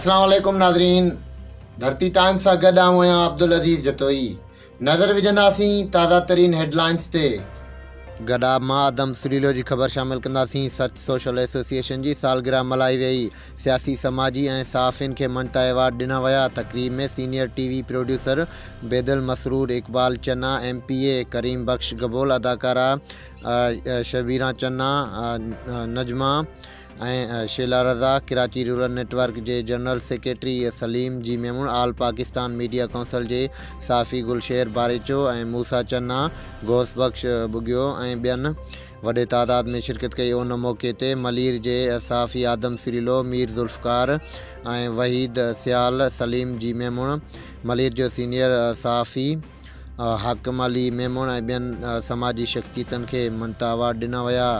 اسلام عليڪم ناظرين ڌرتي ٽائمز سان گڏ آئون آهيان عبدالعزيز جتوئي نظر وجهنداسين تازه ترين هيڊلائنز تي. گڏاپ مان آدم سريلو جي خبر شامل ڪنداسين سچ سوشل ايسوسيئيشن جي سالگرهه ملهائي ويئي سياسي سماجي ۽ صحافين کي مڃتا ايوارڊ ڏنا ويا تقريب ۾ senior T V producer Bedil Masroor Iqbal Channa M P A Karim Bakhsh Gabol اداڪارا Shabira Channa Najma ۽ Sheela Raza, Karachi rural network جي general secretary Saleem G Memon, all Pakistan media council جي صحافي گلشير باريچو ۽ موسيٰ چنا، غوث بخش ٻگهيو ۽ ٻين وڏي تعداد ۾ شرڪت ڪئي. ان موقعي تي ملير جي صحافي آدم سريلو، مير ذوالفقار ۽ وحيد سيال، سليم جي ميمڻ، ملير جو سينيئر صحافي حاڪم علي ميمڻ ۽ ٻين سماجي شخصيتن کي مڃتا ايوارڊ ڏنا ويا.